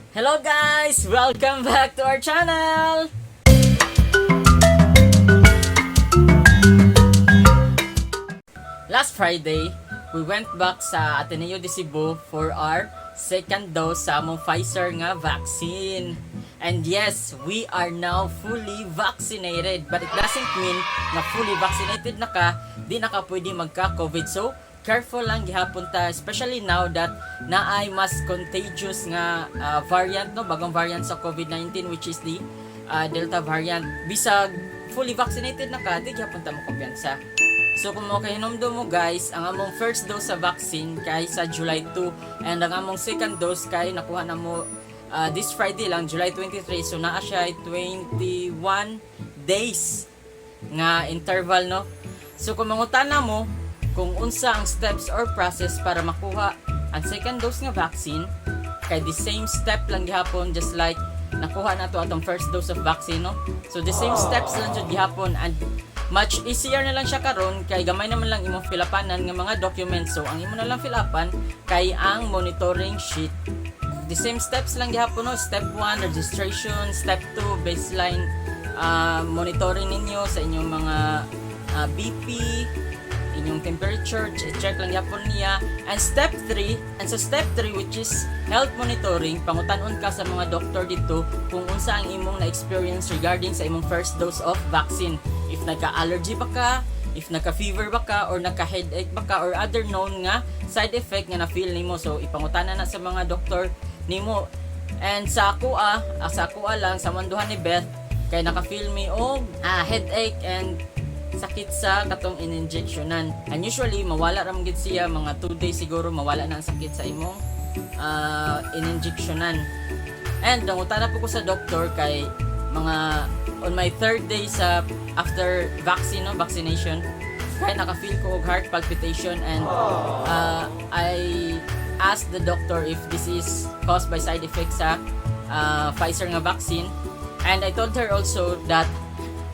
Hello guys! Welcome back to our channel! Last Friday, we went back sa Ateneo de Cebu for our second dose sa among Pfizer nga vaccine. And yes, we are now fully vaccinated. But it doesn't mean na fully vaccinated na ka, di na ka pwede magka-COVID. So, careful lang gihapon ta, especially now that naay mas contagious nga variant, no, bagong variant sa COVID-19, which is the Delta variant. Bisag fully vaccinated na ka, di gihapon ta mo kumpiyansa. So kung mo kahinumdum mo guys, ang among first dose sa vaccine kay sa July 2 and ang among second dose kay nakuha na mo this Friday lang, July 23. So naa siya 21 days nga interval, no. So kung mangutana mo kung unsa ang steps or process para makuha ang second dose nga vaccine, kay the same step lang gihapon, just like nakuha na to atong first dose of vaccine, no. So the same steps lang jud gihapon and much easier na lang siya karon kay gamay naman lang imong fill upanan nga mga documents. So ang imo na lang fill upan kay ang monitoring sheet. The same steps lang gihapon, no. Step 1, registration. Step 2, baseline monitoring ninyo sa inyong mga BP, inyong temperature, check lang gyapon niya. And step 3, and sa step 3, which is health monitoring, pangutan-on ka sa mga doktor dito kung unsa ang imong na-experience regarding sa imong first dose of vaccine. If nagka-allergy ba ka, if nagka-fever ba ka, or nagka-headache ba ka, or other known nga side effect nga na-feel nimo. So ipangutana na sa mga doktor nimo. And sa ako lang, sa among duha ni Beth, kay naka-feel mi og headache and sakit sa katong in-injectionan. And usually, mawala ra man gid siya, mga 2 days siguro, mawala na ang sakit sa imong in-injectionan. And nangutana po ko sa doktor kay mga on my third day sa after vaccine, no, vaccination, kay naka-feel ko og heart palpitation and I asked the doctor if this is caused by side effects sa Pfizer nga vaccine. And I told her also that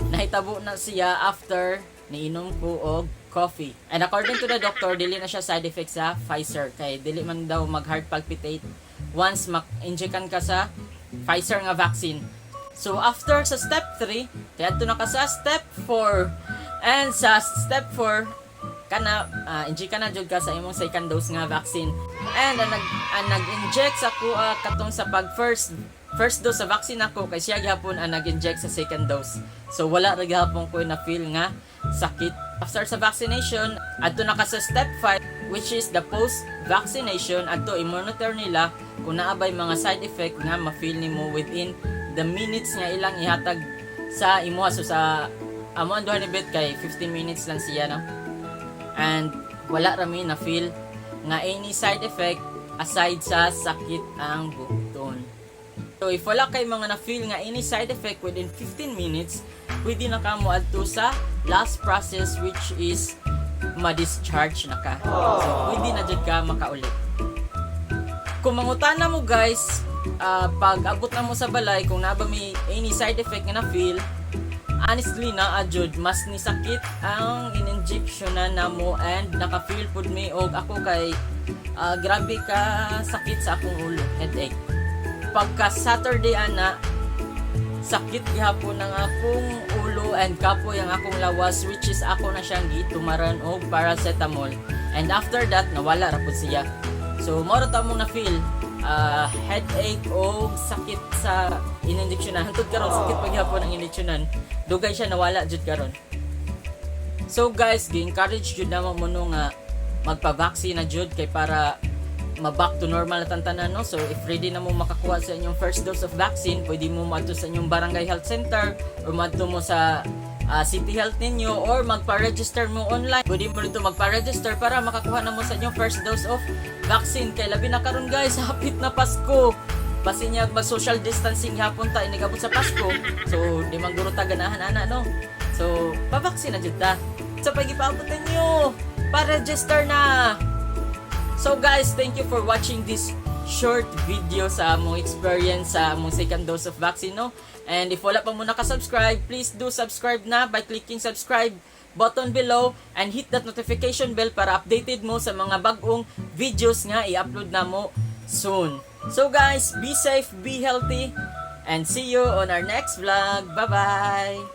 nahitabo na siya after niinom ko og coffee. And according to the doctor, dili na siya side effect sa Pfizer kay dili man daw mag heart palpitate once mag-injectan ka sa Pfizer nga vaccine. So after sa step 3, kaya na ka sa step 4. And sa step 4, kana inject ka na jud ka sa imong second dose nga vaccine. And ang nag-inject sa kuha katong sa pag first first dose sa vaccine ako kay siya gihapon ang nag-inject sa second dose. So wala ra gihapon ko na feel nga sakit. After sa vaccination, adto na ka sa step 5, which is the post vaccination. Adto i-monitor nila kung naa bay mga side effect nga ma-feel nimo within the minutes nga ilang ihatag sa imuha. So sa amo ang duha ni Beth kay 15 minutes lang siya, no. And wala rami na feel nga any side effect aside sa sakit ang bukton. So if wala kay mga na-feel nga any side effect within 15 minutes, pwede na ka mo adto sa last process, which is ma-discharge na ka. So pwede na jud ka makauli. Kung mangutana mo guys, pag abot na mo sa balay kung naa ba may any side effect nga na-feel, honestly na jud, mas nisakit ang in-injection na namo and naka-feel pud mi og ako kay grabe ka sakit sa akong ulo, headache. Pagka Saturday ana, sakit gihapon ang akong ulo and kapoy ang akong lawas, which is ako na siyang gitumaran og paracetamol, and after that nawala ra pud siya. So mao ra ta mong na feel, headache o sakit sa in-injectionan. Hantod karon sakit pa gihapon ang injectionan. Dugay siya nawala jud karon. So guys, gi-encourage jud namo mo no nga magpa-vaccine na jud kay para ma-back to normal na tantanan, no. So if ready na mo makakuha sa inyong first dose of vaccine, pwede mo moadto sa inyong barangay health center or moadto mo sa city health ninyo or magpa-register mo online. Pwede mo dito magpa-register para makakuha na mo sa inyong first dose of vaccine kay labi na karon guys, hapit na Pasko. Basin niya mag social distancing hapon ta inigabot sa Pasko. So di man guro ta ganahan ana, no. So pa-vaccine na jud ta. So pagipaabot ninyo, pa-register na. So guys, thank you for watching this short video sa among experience sa among second dose of vaccine, no? And if wala pa mo naka-subscribe, please do subscribe na by clicking subscribe button below and hit that notification bell para updated mo sa mga bagong videos nga i-upload na mo soon. So guys, be safe, be healthy, and see you on our next vlog. Bye-bye!